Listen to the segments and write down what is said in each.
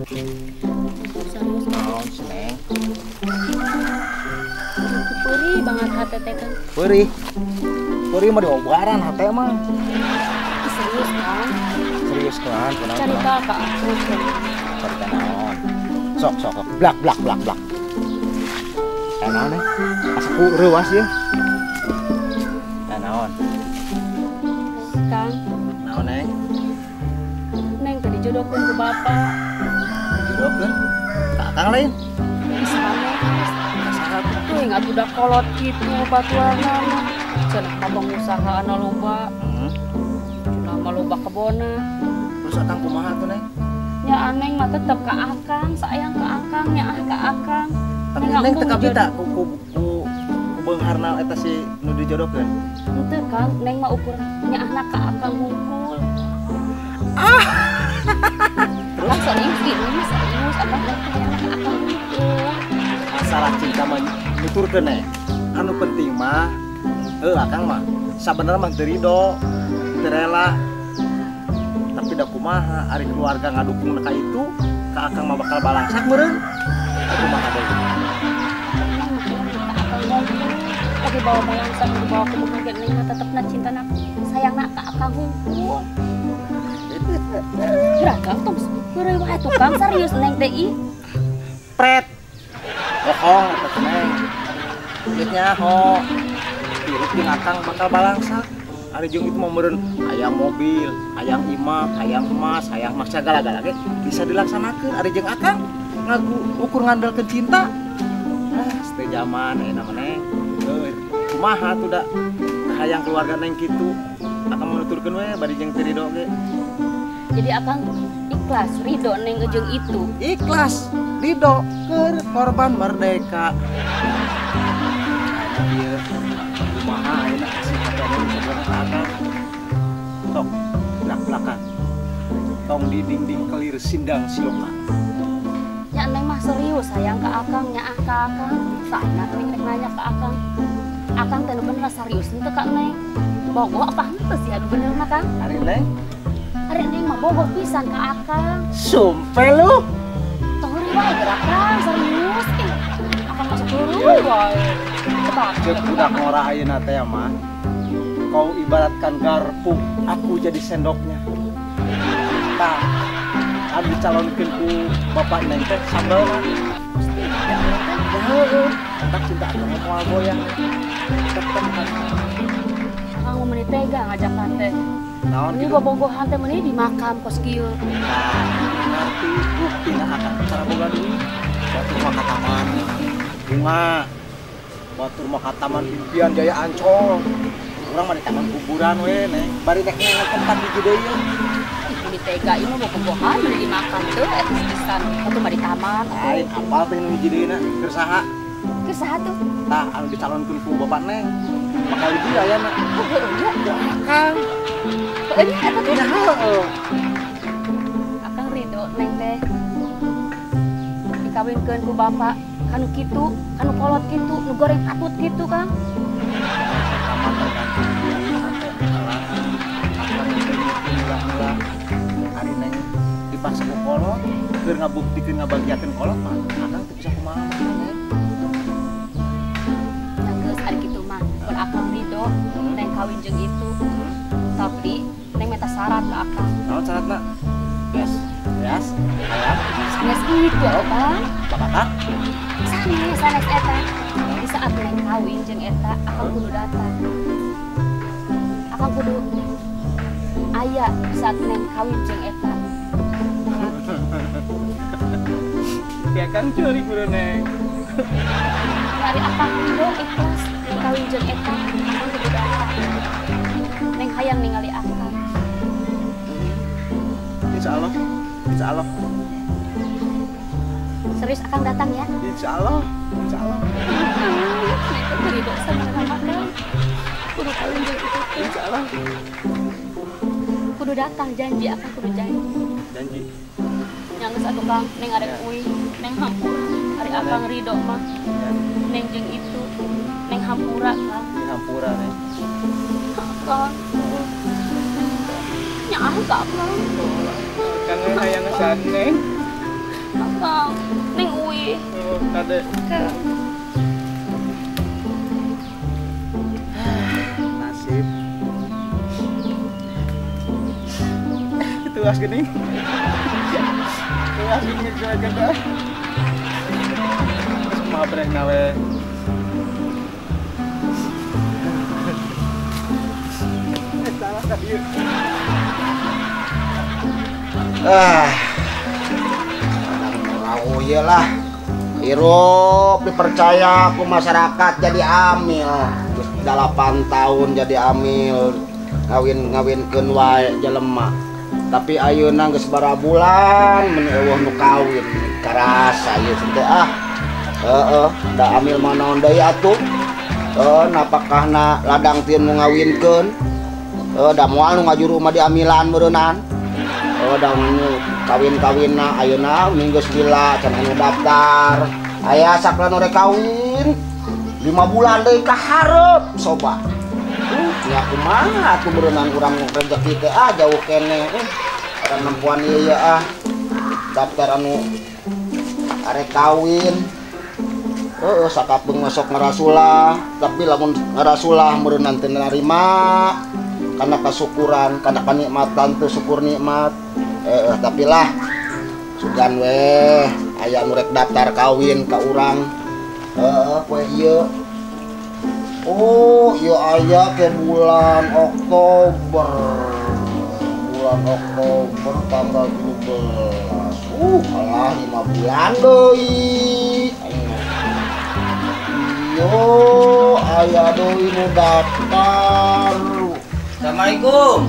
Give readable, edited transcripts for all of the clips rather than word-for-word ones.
Serius naon sih, Neng? Perih banget hati teh, Kang. Perih. Perih mah diobaran hati mah. Serius, Kang. Serius kan? Cerita ka aku. Cerita naon? Sok sok sok. Blak blak blak blak. Naon eh? Asa ku reuas ieu. Naon? Kang. Naon, Neng? Neng tadi jodohkeun ku bapak. Jodohkeun? Ka akang lain? Saha tuh yang atuh da kolot kitu batuanna. Cenah mah pengusaha anu loba. Cenah mah loba kebonna. Terus akang kumaha tuh, Neng? Ya aneng mah tetep ka akang, sayang ka akang, nyaah ka akang. Tapi Neng teu kabita ku ku ku beungharna eta si nu dijodohkeun. Henteu, Kang, Neng mah ukur nyaahna ka akang hungkul. Ah. Terus serius gini, serius abah Neng teh nyaahna ka akang hungkul. Masalah cinta mah nuturkeun, Neng. Anu penting mah heuh akang mah sabenerna mah teu rido, teu rela. Tapi da kumaha ari keluarga ngadukung ka itu, ka akang mah bakal balangsak meureun. Kumaha deui? Lagi bawa balangsak dibawa ke kumaha ge Neng mah tetepna cintana sayangna ka akang hungkul. Geura tong heureuy wae tuh, Kang, serius Neng teh ih. Pret. Bohong eta teh, Neng. Geus nyaho. Hirup jeung akang bakal balangsak. Ari jeung itu mah meureun hayang mobil, hayang imah, hayang emas, hayang mas sagala-gala ge bisa dilaksanakeun ari jeung akang ngaku ukur ngandelkeun cinta. Ah, teu zaman ayeuna mah, Neng. Heuh, kumaha tuh da hayang keluarga Neng kitu. Akang menuturkeun we bari jeung teu rido ge. Jadi akang ikhlas ridho Neng jeung itu. Ikhlas ridho keur korban merdeka. Ieu kumaha ayeuna si hate Neng sebenarnya ka akang. Sok blak-blakan. Tong di dinding kelir sindang siloka. Ya Neng mah serius sayang ka akang, nyaah ka akang. Saena Neng rek nanya ka akang. Akang teh nu bener serius henteu ka Neng? Bogoh apa henteu sih anu bener mah, Kang? Ari Neng? Ari Neng mah bogoh pisan ka akang. Sumpah lu. Tong heureuy wae geura, Kang, serius ih. Akang masuk heureuy wae. Ceuk budak ngora ayeuna teh mah. Kau ibaratkan garpu, aku jadi sendoknya. Tah, anu dicalonkeun ku bapak Neng teh sambelna. Pasti ya teh. Heueuh, tak cinta akang mah moal goyang. Tetep kan. Akang mah meuni tega ngajakan teh. Naon Meuni kitu? Bobogohan teh meuni di makam kos kieu. Tah, ngarti buktina akang cara boga duit. Batur mah ka taman bunga. Batur mah ka taman impian Jaya Ancol. Urang mah di taman kuburan we, Neng. Bari rek ngeungeun tempat hiji deui. Ih, meuni tega ieu mah bobogohan meuni di makam teu eta pisan. Atuh mah di taman atuh. Lain apal teh nu hiji deui na keur saha? Keur saha tuh? Tah, anu dicalonkeun ku bapak Neng. Bakal di dieu ayana. Oh, heueuh nya. Ku akang. Heueuh nya eta teh. Ya heueuh. Akang ridho Neng teh dikawinkeun ku bapak kanu kitu, kanu kolot kitu, nu goreng patut kitu, Kang. Pertama tergantung diri sampai halangan. Akang mula-mula ari Neng dipaksa ku kolot, keur ngabuktikeun ngabagiakeun kolot mah akang teu bisa kumaha mah, Neng. Ya geus ari kitu mah, mun akang ridho Neng kawin jeung itu. Tapi Neng minta syarat ke akang. Naon syaratna? Yes. Beas, ayam, Sanes kitu atuh, Kang. Bapak? Sanes, sanes eta. Di saat Neng kawin jeung eta, akang kudu datang. Akang kudu aya di saat Neng kawin jeung eta. Ya kang curi kudu, Neng. Ari akang ridho ikhlas Neng kawin jeung eta, akang kudu datang. Neng hayang ningali akang. Insya Allah, insya Allah. Serius akang datang ya? Insya Allah, insya Allah. Neng teh ridho sama akang. Kudu kawin jeung itu teh. Insya Allah. Kudu datang janji, akang kudu janji. Janji. Nya geus atuh, Kang, Neng arek uih, Neng hampura. Ari akang ridho mah. Neng jeung itu, Neng hampura, Kang. Neng hampura, Neng. Kang. Nyaah ka akang. Kang hayang ngesan, Neng. Kang. Neng uih. Kade. Nasib. Tuas gini. Tuas gini gede. Terus kumaha breng nawe. Ah, oh lah, hirup dipercaya ku masyarakat jadi amil. Terus 8 tahun jadi amil, ngawin-ngawinkeun wae jelema. Tapi ayeuna geus sabaraha bulan mun eueuh nu kawin karasa ieu teh ah. Heeh, da amil mah naon deui atuh. Heuh, napakahna ladang tieun nu ngawinkeun. Da moal nu ngajuru mah diamilan meureunnan. Oh, da kawin-kawinna ayeuna minggu lila can anu daftar. Aya sakla nu rek kawin 5 bulan deui ka hareup soba. Nya kumaha atuh meureunnan urang rezeki teh ah jauh keneh. Orang nempuan ieu ya ah. Daftar anu arek kawin. Heeh, sakapeung masuk ngarasulah, tapi lamun ngarasulah meureunnan teu narima. Karena kesyukuran, karena kenikmatan tuh syukur nikmat. Tapi lah sugan weh aya nu rek daftar kawin ka urang. Poe ieu. Oh, ieu aya ke bulan Oktober. Bulan Oktober tanggal 17. Alah 5 bulan deui. Yo, aya deui nu daftar. Assalamualaikum.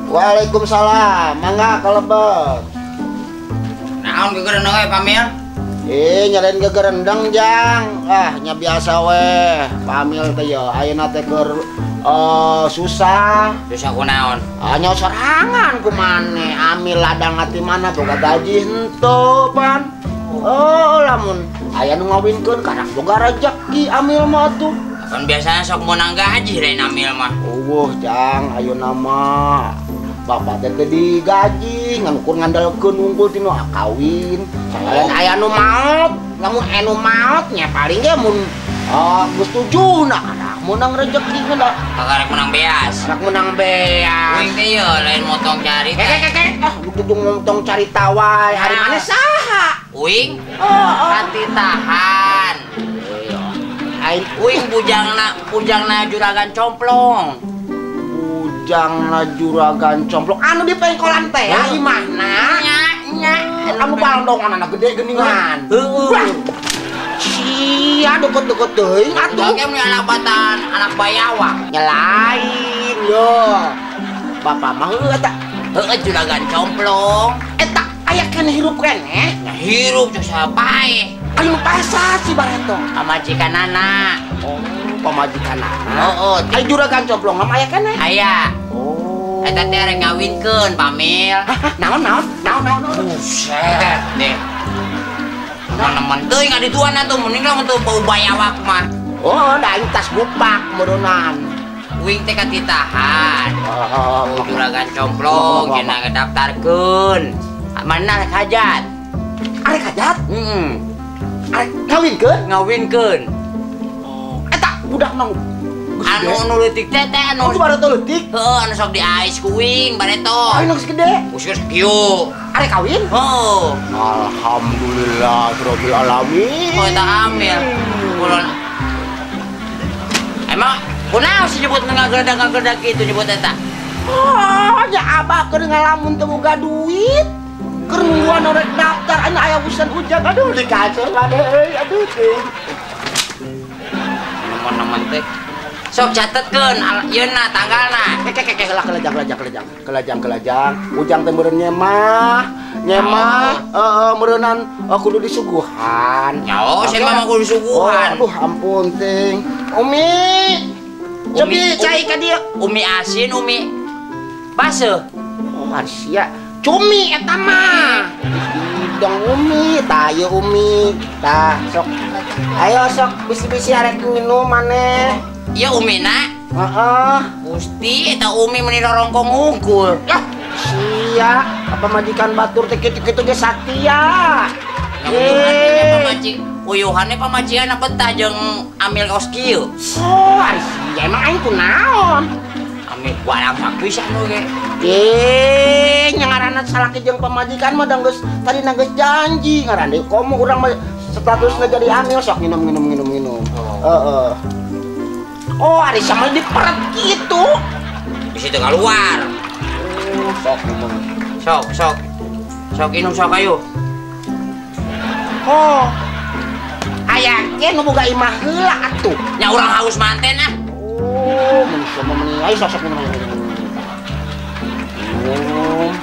Waalaikumsalam. Mangga kalebet. Naon gegerendeng we Pamil? Nyalain gegerendeng jang. Ah, nya biasa we. Pamil teh ye ayeuna teh keur susah. Susah kunaon? Ah, nya sorangan ku maneh. Amil ladang ati mana boga gaji henteu pan. Oh, lamun aya nu ngawinkeun karak boga rejeki amil mah atuh. Kan biasanya sok menang gaji lain amil mah. Eueuh jang ayeuna mah bapak teh teu digaji ngan ukur ngandalkeun unggul tinu kawin. Lain aya nu maot, lamun anu maot nya paling ge mun geus tujuna karak meunang rejeki geuna. Kakarek menang beas. Karak menang beas. Uing teh ye lain motong carita. Ah, tujung motong carita wae. Hari maneh saha? Uing? Oh, katitahan. Uing bujangna juragan complong. Bujangna juragan complong. Anu di pengkolan teh ya imahna. Nya nya. Anu balondongan anak gede geuningan. Heueuh. Sia deket-deket teuing atuh. Ge mun alabatan anak bayawak. Nya lain yo. Bapak mah heueuh eta. Heueuh juragan complong. Eta aya keneh hirup keneh. Nya hirup teh sapae. Ayo pasar si bareto. Pamajikanana. Oh, pamajikanana. Oh, ayo juragan complong mah aya keneh. Aya. Oh. Eta teh arek ngawinkeun, Pamil. Hah, naon naon? Naon naon naon. Buset deh. Teman-teman teuing ngadituan atuh mending lamun teu bau bayawak mah. Oh, da aing tas gupak meureunnan. Uing teh katitahan. Oh, juragan complong cenah ngedaftarkeun. Mana rek hajat? Arek hajat? Heeh. Arek ngawinkeun? Ngawinkeun. Oh, eta budak nang anu nu leutik teh teh anu. Oh, bareto leutik? Heuh, anu sok diais ku uing bareto. Anu geus gede. Geus kieu. Arek kawin? Heuh. Alhamdulillah rabbil alamin. Oh, eta amil. Kulon. Emang kunaon sih nyebut ngageledak-ngageledak kitu nyebut eta? Oh, nya abah keur ngalamun teu boga duit. Keur nungguan rek daftar anu aya urusan ujang aduh dikacau mah euy aduh teh. Nemen-nemen teh. Sok catetkeun yeuna tanggalna. Kek lah kelajang. Ujang teh meureun nyemah. Nyemah heeh meureunnan kudu disuguhan. Ya oh, saya mah kudu disuguhan. Oh, aduh ampun ting. Umi. Cobi cai ka dieu. Umi asin, umi baseuh. Oh, sia. Cumi eta mah. Hidang umi, tah ieu umi. Tah sok. Ayo sok bisi-bisi arek minum maneh. Ieu umina? Heeh. Gusti eta umi meuni rorongkong hungkul. Yah, sia, apa majikan batur teh kitu-kitu ge satia. Uyuhannya pamajikan betah jeung amil kaos kieu. Oh, ari sia emang aing kunaon? Amil balangsak pisan we ge. Nya ngaranna salaki jeung pamajikan mah geus tadi geus janji ngaran deui komo urang mah statusna jadi amil sok minum. Heeh. Oh, ari sia mah diperet kitu. Bisi teu kaluar. Sok minum. Sok. Sok minum sok ayo. Oh. Aya ge nu boga imah heula atuh. Nya urang haus manten ah. Oh, mun sia mah meuni ayo sok minum. Minum.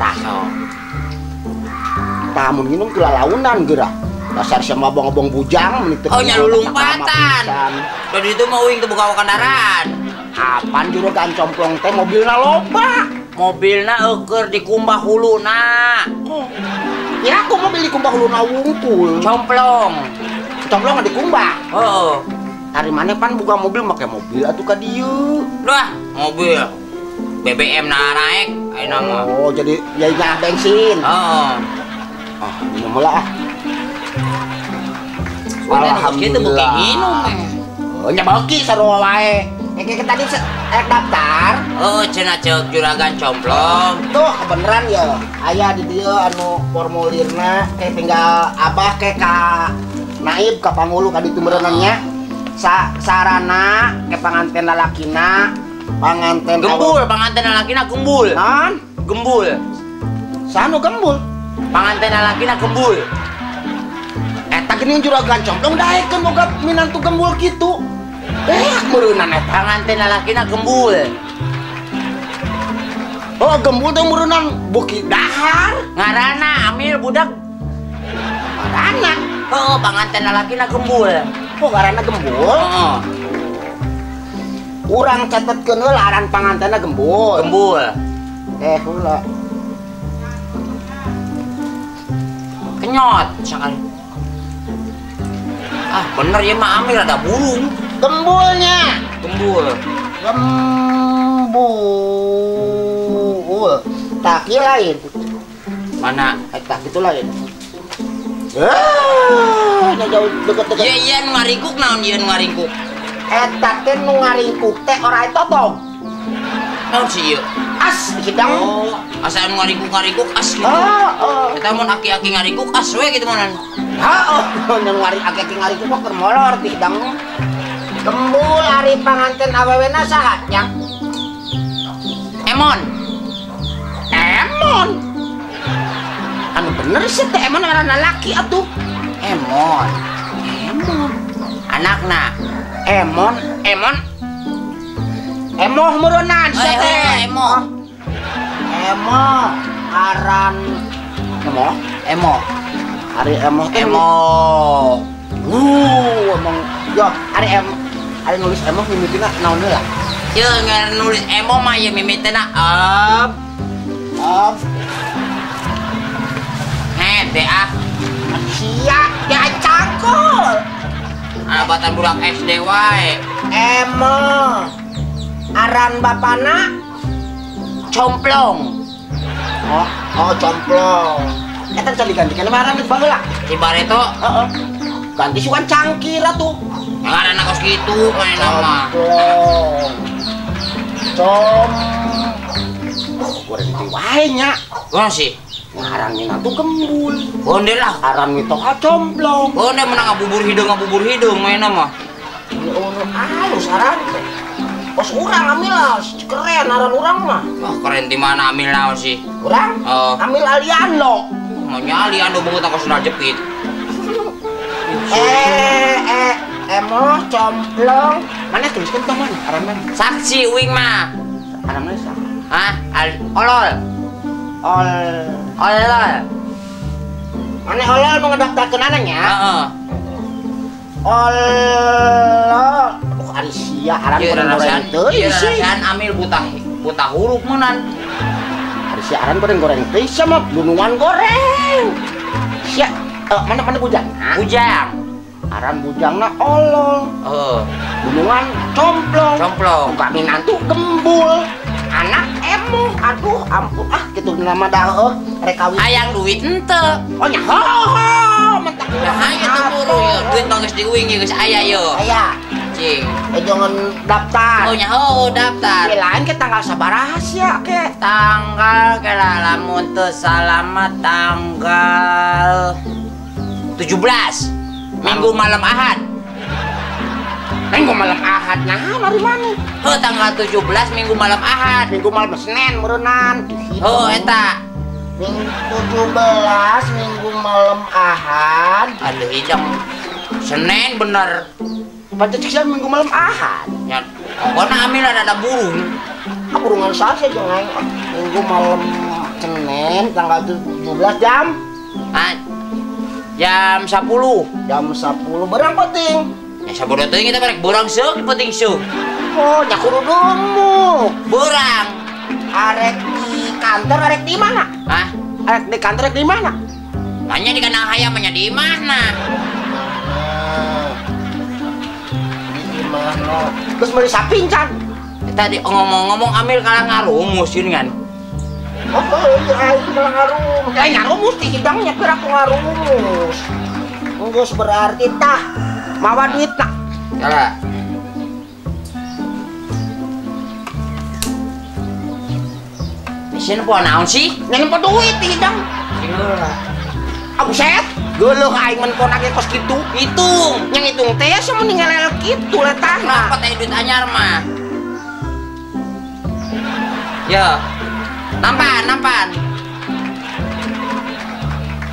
Tah sok. Tah mun minum kelalaunan geurah. Dasar sia mah abong-abong bujang meuni teu. Oh nya lulumpatan. Tadi itu mah uing teu boga kendaraan. Apaan juragan complong teh mobilna loba. Mobilna eueur dikumbah huluna. Oh. Ya aku mobil dikumbah huluna wungkul. Complong. Complong dikumbah. Heeh. Ari maneh pan buka mobil make mobil atuh ka dieu. Dah, mobil. BBM na naik ayeuna mah. Oh, jadi ya nyaah bensin. Heeh. Ah, minum heula ah. Alhamdulillah. Kitu minum. Oh, nya beuki sarua wae. Kayak tadi daftar. Oh, cenah ceuk juragan complong. Tuh kebeneran ya. Aya di dieu anu formulirna kayak tinggal abah kayak ka naib ka pangulu ka ditu meureunna nya. Sarana ke panganten lalakina, panganten gembul, panganten lalakina gembul. Naon? Gembul. Sanu gembul? Panganten lalakina gembul. Eta geuning juragan complong daekeun boga minantu gembul kitu. Meureunna eta panganten lalakina gembul. Oh, gembul teh meureunnan beuki dahar. Ngaranna amil budak. Ngaranna? Heeh, panganten lalakina gembul. Oh, ngaranna gembul? Heeh. Urang catetkeun heula aran pangantenna gembul. Gembul. Heula. Kenyot sakali. Ah, bener ya mah amil ada burung. Gembulnya. Gembul. Gembul. Tak lain. Mana? Tak itu lain. Jauh deket-deket. Iya, iya nu ngaringkuk naon ieu nu ngaringkuk? Eta teh nu ngaringkuk teh ora totong. Naon sih ieu? As hidang. Oh, asa nu ngaringkuk-ngaringkuk as gitu. Heeh. Eta mun aki-aki ngaringkuk as we kitu mah. Heeh, nu aki-aki ngaringkuk mah keur molor ti hidang. Gembul ari panganten awewena saha nya? Emon. Emon. Anu bener sih teh Emon ngaranna laki atuh. Emon. Emon. Anakna Emon, Emon. Emoh meureunnan sia teh. Emoh. Emoh aran Emoh, Emoh. Ari Emoh teh Emoh. Emang yo ari em ari nulis Emoh mimitina naon heula? Ye ngaran nulis Emoh mah ye mimitina ab. Ab. Heh, ah. Sia, ya cangkul. Abatan budak SD wae. Emoh. Aran bapana Complong. Oh, oh complong. Eta can digantikan aran baheula. Si Bareto? Heeh. Ganti sugan cangkir atuh. Ngaranna kos kitu maena mah. Complong. Com. Oh, goreng teh wae nya. Kunaon sih? Ngaran minantu gembul. Gondel lah. Aran mitoha complong. Gondel menang ngabubur hideung maena mah. Ono alus aran teh. Bos urang amil lah, keren aran urang mah. Wah, keren di mana amil naon sih? Urang? Amil Aliando. Mau nyali ando banget aku sendal jepit. Emoh complong. Mana tuliskan tong mana? Aran mana? Saksi uing mah. Aran mana saksi? Hah? Olol. Ol. Olol. Mana olol mau ngedaftarkeun anaknya? Heeh. Olol. Oh, ari sia aran goreng teuing sih. Ieu amil buta huruf meunan. Ari sia aran goreng teuing sama gunungan goreng. Sia mana bujang? Bujang. Aran bujangna olol. Heeh. Gunungan complong. Complong. Buka minantu gembul. Anak emoh. Aduh, Ampun ah kitu nama dah heuh rek kawin. Hayang duit henteu. Oh nya heuh mentak ulah aya teu buru ieu duit mah geus diuing ieu geus aya ieu. Aya. Cing. Jangan daftar. Oh nya heuh daftar. Di lain ke tanggal sabaraha sia ke? Tanggal kela lamun teu salah mah tanggal 17. Minggu malam Ahad. Minggu malam Ahad nah mari mana? Heuh tanggal 17 Minggu malam Ahad. Minggu malam Senin meureunnan. Heuh eta. Minggu 17 Minggu malam Ahad. Aduh hidang. Senin bener. Baca cek Minggu malam Ahad. Ya, pokoknya amil ada burung. Ah, burungan saya jangan. Minggu malam Senin tanggal 17 jam. Ah, jam 10. Jam 10 berang penting. Ya sabodo teuing kita barek borang seuk penting seuk. Oh, nya kudu gemuk. Borang. Arek di kantor arek di mana? Hah? Arek di kantor arek di mana? Nanya di kandang hayam nya di mana? Di mana? Terus meuli sapi can. Tadi ngomong-ngomong amil kalah ngarumus ieu kan. Oh, iya aing kalah ngarumus. Ya ngarumus ti hidangnya pira ku ngarumus. Geus berarti tah mawa duit tak? Salah. Mesin po naon sih? Nempo duit hidang. Ah buset, geuleuh aing men pon age kos kitu. Ngitung. Nya ngitung teh asa mun ngelel kitu letahna. Kenapa teh duit anyar mah? Ya. Nampan, nampan.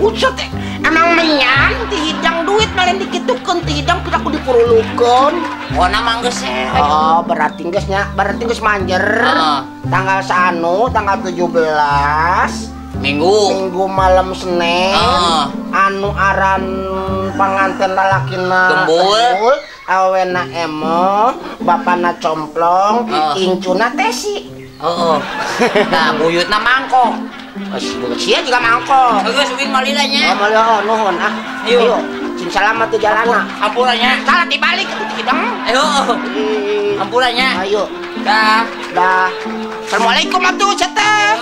Ucet emang menyan ti hidang duit malen dikitukeun ti hidang pira ku dipurulukeun. Oh nama geus. Oh berarti geus nya, berarti geus manjer. Tanggal sanu, tanggal 17 Minggu. Minggu malam Senin. Anu aran panganten lalakina Gembul, awena emo, bapana complong, incuna tesi. Heeh. Nah, buyutna mangkok. Sia juga mangkok. Geus uing malila nya. Oh, malila nuhun ah. Ayo. Sing salamat di jalana. Hampura nya. Salah dibalik atuh hidang. Ayo. Hampura nya. Ayo. Dah. Dah. Assalamualaikum atuh teteh.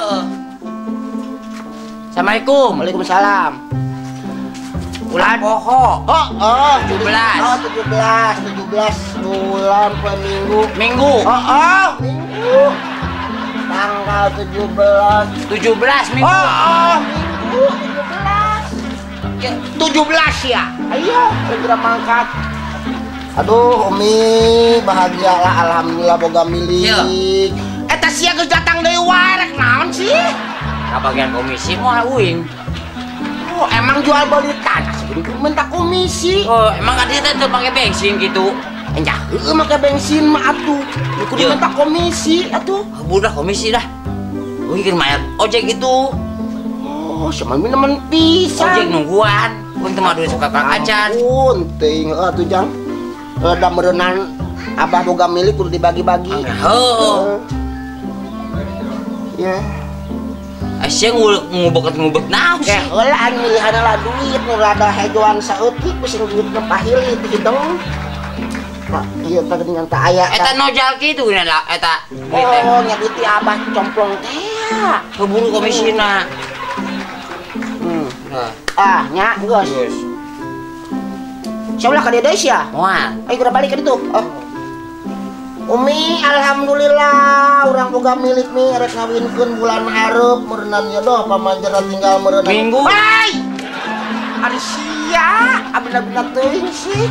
Assalamualaikum. Waalaikumsalam. Bulan poho. Oh, oh, 17. Oh, 17, 17 bulan per minggu. Minggu. Oh, oh, minggu. Tanggal 17. 17 minggu. Oh, oh, minggu 17. Ya, 17 ya. Ayo, segera mangkat. Aduh, Umi, bahagialah alhamdulillah boga milik. Eta sia geus datang deui wae rek naon sih? Kabagian komisi moal uing. Oh, emang jual beli tanah sebelum minta komisi. Oh, emang kan dia teh make bensin gitu. Enya heueuh make bensin mah atuh. Kudu minta komisi atuh. Budak komisi dah. Uing keur mayar ojek itu. Oh, sama nemen pisan. Ojek nungguan. Uing teh mah duit suka kang acan. Ampun, teuing heueuh atuh Jang. Da meureunnan abah boga milik kudu dibagi-bagi. Heueuh. Ya. Asia ngubek-ngubek naon sih? Eh, heula aing milihan lah duit nu rada hejoan saeutik bisi duit nu pahili ti hidung. Pak, ieu teh geuningan teh aya. Eta nojal kitu geuningan lah eta. Oh, nya duit ti abah complong teh. Keburu komisina. Ah, nya geus. Geus. Sia ulah ka dieu deui sia? Moal. Ayo geura balik ka ditu. Oh. Umi, alhamdulillah urang boga milik mi rek ngawinkeun bulan hareup meureunnan nya doh pamanjerna tinggal meureunnan. Minggu. Hai. Ari sia, abina-abina teuing sih.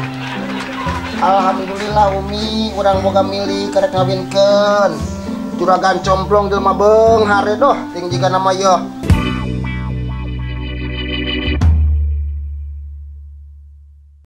Alhamdulillah Umi, urang boga milik rek ngawinkeun. Juragan complong jelema beunghar doh ting jiga nama yeuh.